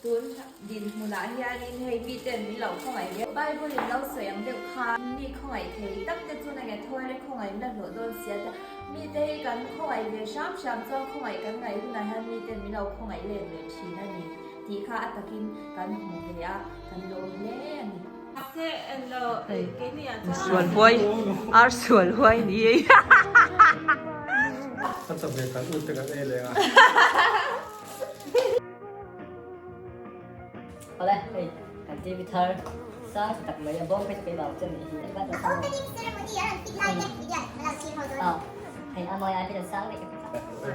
Tun dinhmunah hianin hei miten min lo khawngaih viau. Bible in lo sawi ang deuh kha mi khawngaih thei tak te chu nge thawi khawngaih na hlawh dawn sia te. Mite hi kan khawngaih ve hram hram chuan khawngaih kan ngaih hunah hian miten min lo khawngaih let ve thin a ni tih kha a takin kan hmu ve a, kan lawm hle a ni. Sual huai, ar sual huai ni ei. A chawhmeh kan ut te kan ei leh a. Awle hei kan TV thar sang tak mai a bawm phei chu keimah ang che nih hi engmah chuan sang Opening ceremony a rawn fit lai te video an lo thlir ho dawn a ni. Hei a mawi ai phei chuan sang daih ka ti chak.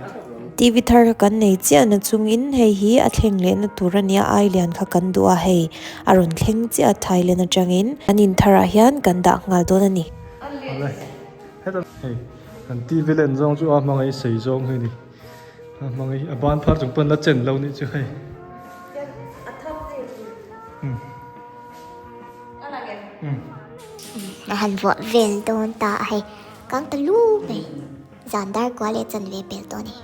TV thar kha kan nei chiah na chungin hei hi a thleng leh na tur a nia ai lian kha kan duh a hei a rawn thleng chiah a Thailand atangin an in tharah hian kan dah nghal dawn a ni. Awle heta hei kan TV len zawng chu a hmangaih sei zawng hi a ni. A hmang hi a ban phar chung pawn la chen lo nih chu hei. A han vuah vel dawn ta a hei kang ta lu mai zan dar kua leh chan ve pel tawh a ni.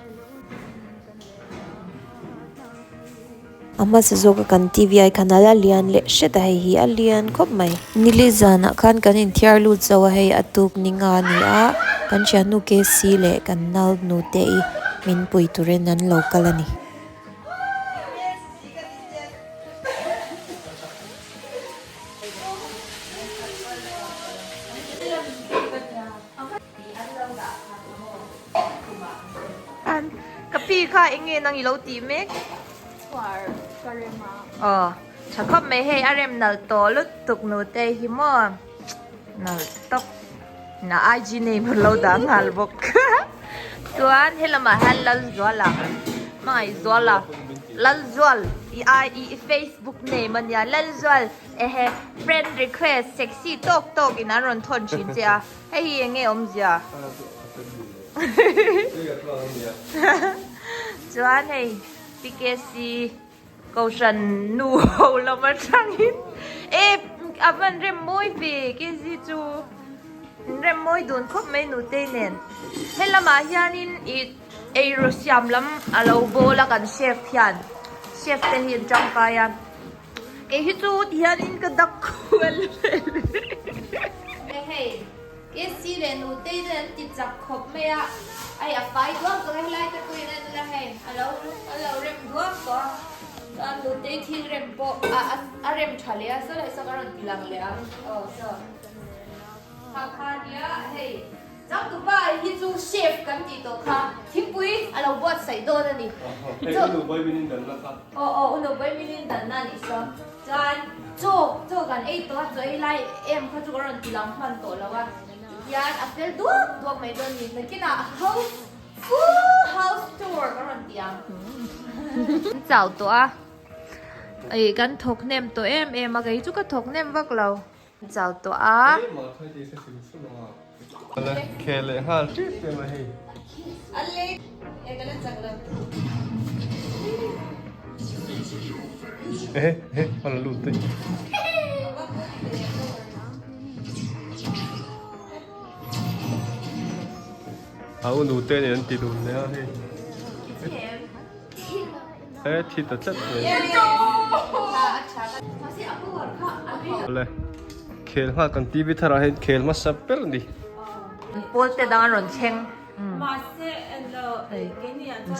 A hmasa zawka kan TV ai khan a la lian leh hret a hei hi a lian khawp mai. Nili zanah khan kan inthiar lut zo a hei a tuk ni nga a ni a, kan thiannu KC leh kan nau nute i min pui turin an lo kal a ni. Ka pi kha eng nge nang i lo tih mek? Chhuar ka rem a. Aw, tha khawp mai hei a rem nalh tawh lutuk nute hi maw nalh tawp. Na IG name lo dah nghal bawk. Chuan helamah hian Lalzuala Hmangaihzuala Lalzual i i Facebook name a nia Lalzual ehe friend request sexy tawk tawk in an rawn thawn thin che a. Hei hi enge awmzia? Chuan hei PKC Kohhran nu ho lam atangin e a van rem mawi ve KC chu rem mawi dun khawp mai nutei nen. Helamah hianin ih eiru siam lam a lo bawl a kan chef hian chef te hi an tangkai a. Kei hi chu ti hianin ka dak kual vel hei KC leh Nutei te an ti chak khawp mai a, ai a fai duak duak a helai te pawhin a en la hei a lo a lo rem duak tawh a, chuan Nutei thil rem pawh a a rem tha leh a saw leh saw ka rawn ti lang leh a aw saw kha kha nia hei. Changtupa hi chu chef kan tih tawh kha thingpui a lo buatsaih dawn a ni. Hei u Nubawi min in danna kha. Aw aw u Nubawi min in danna a nih saw. Chuan chaw chaw kan ei tawh a chaw ei lai em kha chu ka rawn ti lang hman tawh lo a. Tihian a fel duak duak mai dawn a ni. Nakinah house full house tour ka rawn ti ang. Kan chau tawh a, ih kan thawk hnem tawh em em a kei chu ka thawk hnem vak lo. Chau tawh a. Khel leh nghal tip tep a hei. Ehe ehe a la lut daih. A u nute nen an ti dun leh a hei. He thi ta tlat mai. Awle khel nghal kan TV thar ah hian khel hmasa ber a ni. Pawl te dang an rawn thleng.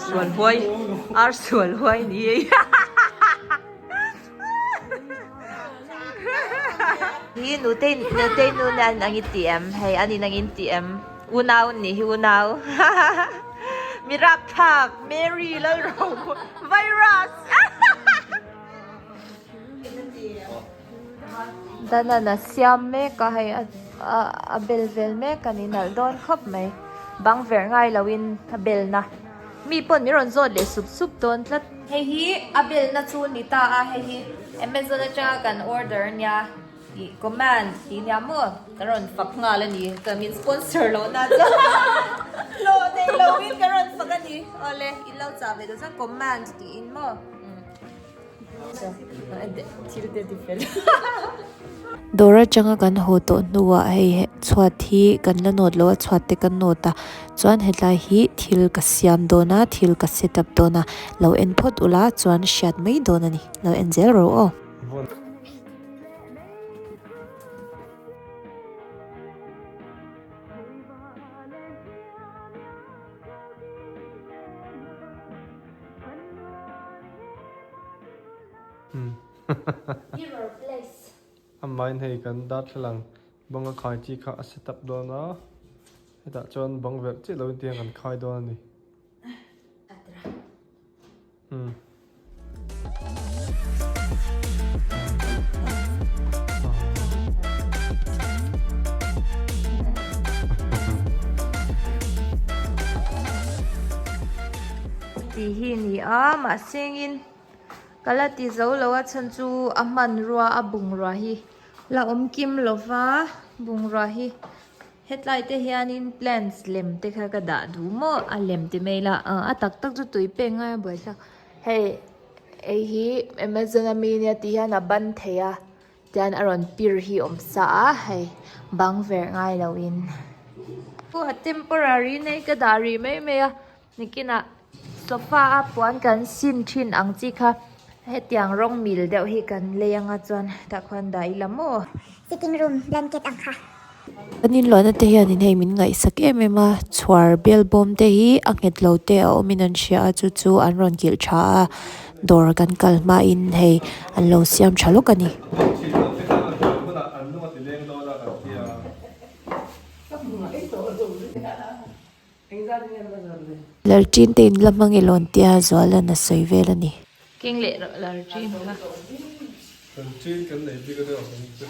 Sual huai ar sual huai ni ei. Hi nutei nutei nu nen ang i ti em hei an in ang in ti em. Unau an nih hi unau. Mi rapthlak Mary Lalro virus. Danan a siam mek a hei a bel vel mek a ni nalh dawn khawp mai. Bang verh ngai lo in a bel na. Mi pawn min rawn zawt leh sup sup dawn tlat. Hei hi a bel na chu ni ta a hei hi Amazon atanga kan order a nia. Ih command tih nia maw ka rawn fak nghal a ni ka min sponsor loh na chu hlawh nei lo in ka rawn fak a ni awle in lo chah ve duh chuan command tiin maw. Thil te ti fel. Dawr atanga kan haw tawh hnuah hei chhuat hi kan la nawt lo a chhuat te kan nawt a chuan hetlai hi thil ka siam dawn a thil ka set up dawn a lo en phawt ula chuan hriat mai dawn a ni lo en zel rawh aw. Mirror place. Amahin hei kan darthlalang banga khai chi kha a set up dawn a, hetah chuan bang verh chiah lo in tiang kan khai dawn a ni. Umm. Tih hi ni a mahsengin Ka la ti zo lo a chhan chu a hmanrua a bungrua hi la awm kim lo va bungrua hi hetlai te hianin plants lem te kha ka dah duh maw a lem ti mai ila ah a tak tak chu tui pek ngai a buaithlak hei hei hi amazon ami nia tih hian a ban thei a tian a rawn pir hi awm sa a hei bang verh ngai lo in a temporary nei ka dah rih mai mai a. Nikinah sofa a puan kan sin thin ang chi kha hetiang rawng mil deuh hi kan lei anga chuan tah khuan dah ila maw. Sitting room blanket ang kha. Kan inluahna te hianin hei min ngaihsak em em a, chhuar bel bawm te hi a nghet lo te a awmin an hria a, chu chu an rawn kilh tha a, dawr kan kal hmain hei an lo siam tha lawk a ni. Larṭin te in la hmang i lawn tia Zuala'n a sawi vel a ni. Keng leh rawh larṭin kha. Larṭin kan nei bik a deuh ang chu.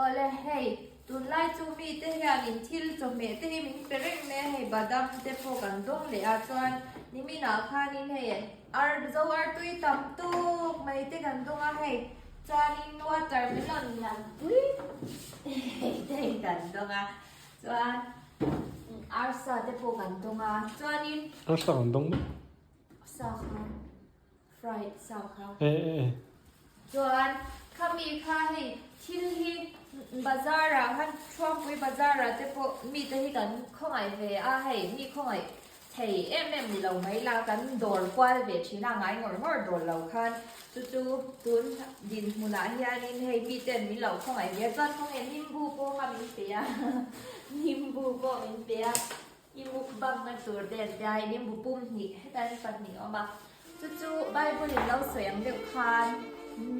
Awle hei, tunlai chu mite hianin thil chawhmeh te hi min pe reng mai a, hei badam te pawh kan dawng leh a, chuan niminah khanin hei ar zo artui tam tawk mai te kan dawng a hei, chuanin watermelon lianpui te hi kan dawng a. Chuan arsa te pawh kan dawng a, chuanin. Arsa kan dawng maw? Sa kha, fried sa kha. E e e. Chuan khami kha hei thil hi bazar ah khan Thuampui bazar ah te pawh mite hi kan khawngaih ve a, hei mi khawngaih Thei em em ni lo mai la, kan dawr kual ve thin a, ngai ngawr ngawr dawr lo khan chu chu tun dinhmunah hianin hei miten min lo khawngaih ve a, chuan khawnge nimbu pawh kha min pe a, nimbu pawh min pe a, i mukbang na tur te an tia, hei nimbu pum hnih hetah hian pahnih a awm a. Chu chu Bible in lo sawi ang deuh khan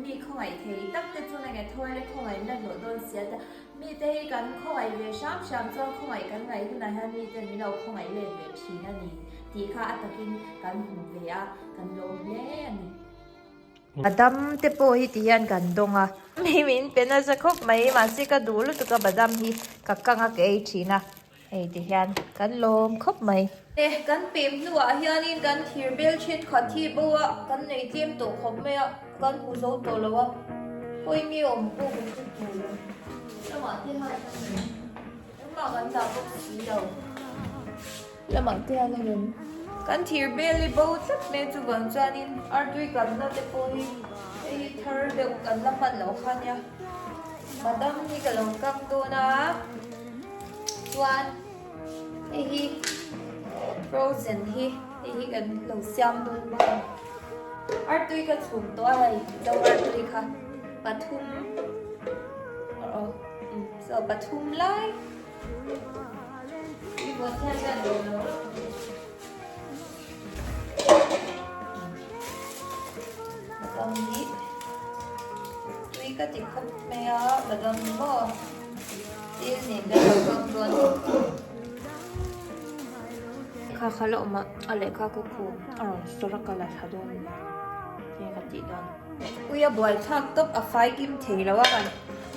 mi khawngaih thei tak te chu nge thawi le khawngaih na hlawh dawn sia te mite hi kan khawngaih ve hram hram chuan khawngaih kan ngaih hunah hian miten min lo khawngaih let ve thin a ni tih kha a takin kan hmu ve a kan lawm hle a ni. Badam te pawh hi ti hian kan dawng a. Mi min pe nasa khawp mai mahse ka duh lutuk a badam hi ka kang a ka ei thin a. Hei ti hian kan lawm khawp mai. E, kan pem hnuah hianin kan thir bel thenkhat hi bo a, kan nei tlem tawh khawp mai a, kan hmu zo tawh lo a, pawi nge awm pawh kan hre tawh lo. Lamah te hian a ni, engmah kan dah bawk si lo. Lamah te hian a rawn kan thir bel hi bo tlat mai chuvang chuanin artui kanna te pawh hi hei hi thar deuh kan la hman loh kha nia. Badam hi ka lo kang dawn a. Chuan hei hi frozen hi hei hi kan lo siam dawn bawk a artui ka chhum tawh a hei zo artui kha pathum aw so pathum lai i vawt hian ka duh lo badam hi tui ka ti khawp mai a badam maw. Thil nen ka lo hmang dawn. Kha kha la awm a, a lehkha ka khu a rawn sawr a ka la thla dawn nge ka tih dawn. Ui a buai thlak tawp a fai kim thei lo a kan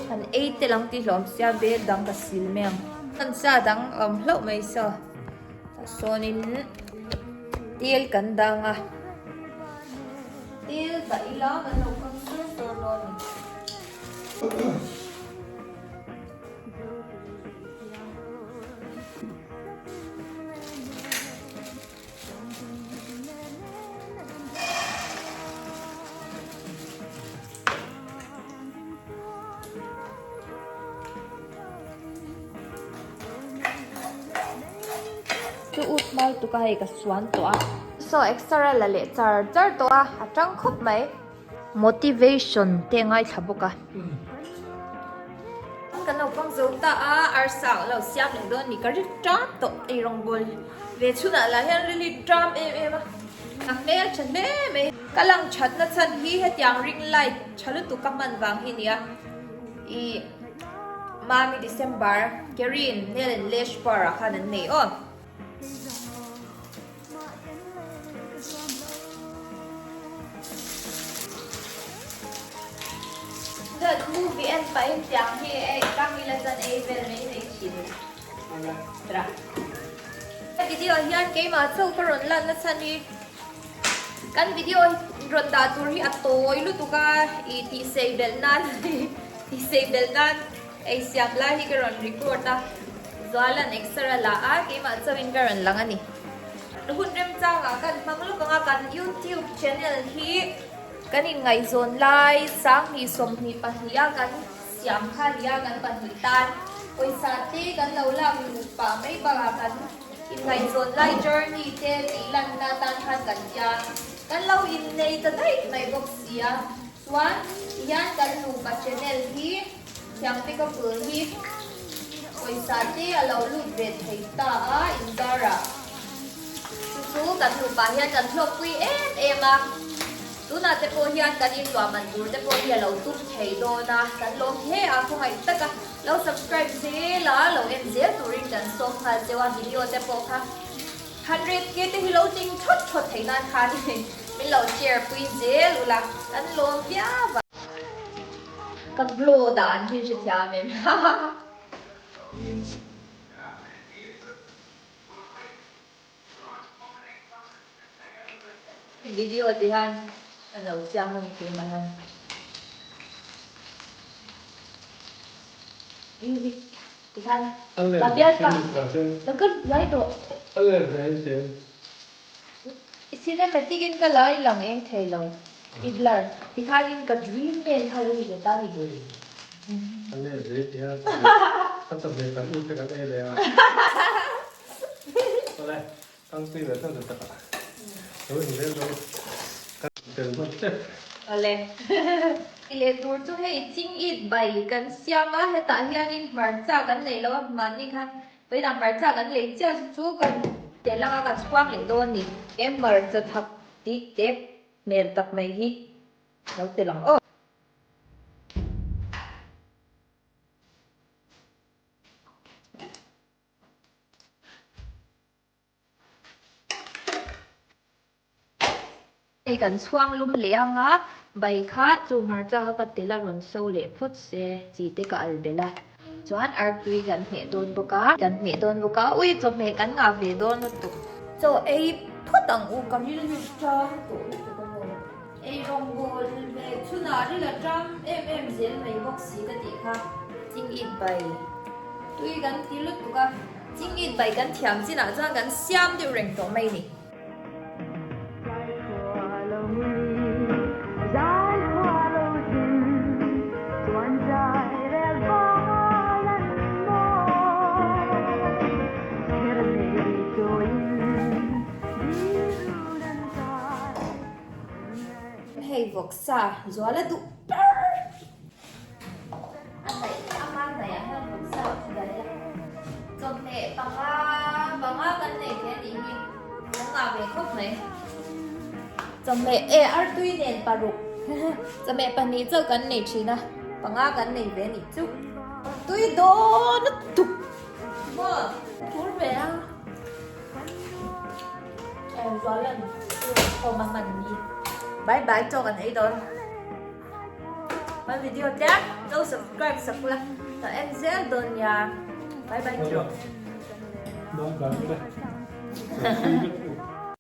han ei tel ang tih hlawm sia bel dang ka sil mai ang. Kan sa dang a awm hlauh mai saw tah sawnin tel kan dang a tel dah ila kan lo kam sur sur dawn a ni. chu ut hma lutuk a hei ka suan tawh a. Saw extra la leh char char tawh a, a tang khawp mai. Motivation te a ngaithla bawk a. Kan lo pang zo ta a, arsa a lo siam leh dawn ni ka ri ṭam tawh ei rawngbawl ve chhunah lah hian rili ṭam em em a, a hmel ṭha hle mai. Ka lang ṭhatna chhan hi hetiang ring light ṭha lutuk ka hman vang hi nia ih Mami December Kerin Nail and Lash Bar ah khan an nei aw. That movie en pahin tiang hi ei kang ila chuan ei vel mai mai thin tra. He video hian keimah chauh ka rawn lan na chhan hi kan video rawn dah tur hi a tawi lutuk a ih tih sei belh nan tih sei belh nan ei siam lai hi ka rawn record a. Zualan exer a la a, keimah chauhin ka rawn lang a ni. Hun remchangah kan hmang lawk ang a, kan YouTube channel hi kan inngaihzawn lai 2022 a kan siam kha a ni a, kan pahnih tan pawisa te kan lo lak luh pah mai bakah kan inngaihzawn lai journey te tih lanna atan khan kan tia kan lo innei ta daih mai bawk si a, chuan tihian kan nupa channel hi. Thiangte ka pul hi pawisa te a lo lut ve thei ta a inzarah chu chu kan nupa hian kan hlawkpui em em a, tunah te pawh hian kan inluahman tur te pawh hi a lo tum thei dawn a, kan lawm hle a, khawngaih taka lo subscribe zel a, lo en zel turin kan sawm nghal cheu a, video te pawh kha 100k te hi lo ting thawt thawt thei nan khan min lo share pui zel ula, kan lawm viau a. Ka glow dan hi hre thiam em haha. Video ti hian ka lo chiang a ni keimah hian. Ti khan ka bialpa ka ka lai tawh. Cinematic in ka la i lang eng thei lo i blur ti khan in ka dream nen kha lo ni ve ta ni. An leh zel ti a kan chawhmeh kan u te kan ei leh a awle kan tui ve tan tak a lo in zel dawn kan tel hman tep. Awle i leh tur chu hei ching it bai kan siam a hetah hianin hmarcha kan nei lo a mahni khan Vawiinah hmarcha kan lei chiah chu chu kan tel anga kan chhuak leh dawn a ni. He hmarcha thak tih tep hmel tak mai hi lo tel ang aw. Hei kan chhuang lum leh ang a, bai kha chu hmarcha kha ka tel a rawn so leh phawt se chi te ka al belh a, chuan artui kan hmeh dawn bawk a, kan hmeh dawn bawk a, ui chawhmeh kan ngah ve dawn lutuk. Chaw ei phawt ang u, ka rilru ṭam tawh lutuk a maw. Ei rawngbawl ve chhunah ril a ṭam em em zel mai bawk si ka tih kha. Chingit bai tui kan ti lutuk a, chingit bai kan thiam chinah chuan kan siam deuh reng tawh mai ni. Hei vawksa zual a duh ber a hnaih ama hnaihah hian vawksa a thu daih a chawhmeh panga panga kan nei ve a nih hi kan ngah ve khawp mai chawhmeh e artui nen paruk chawhmeh pahnih chauh kan nei thin a panga kan nei ve a nih chu tui dawn lutuk maw phur ve a. Bye bye chaw kan ei dawn my video te lo subscribe sak la ka en zel dawn nia bye bye bye bye.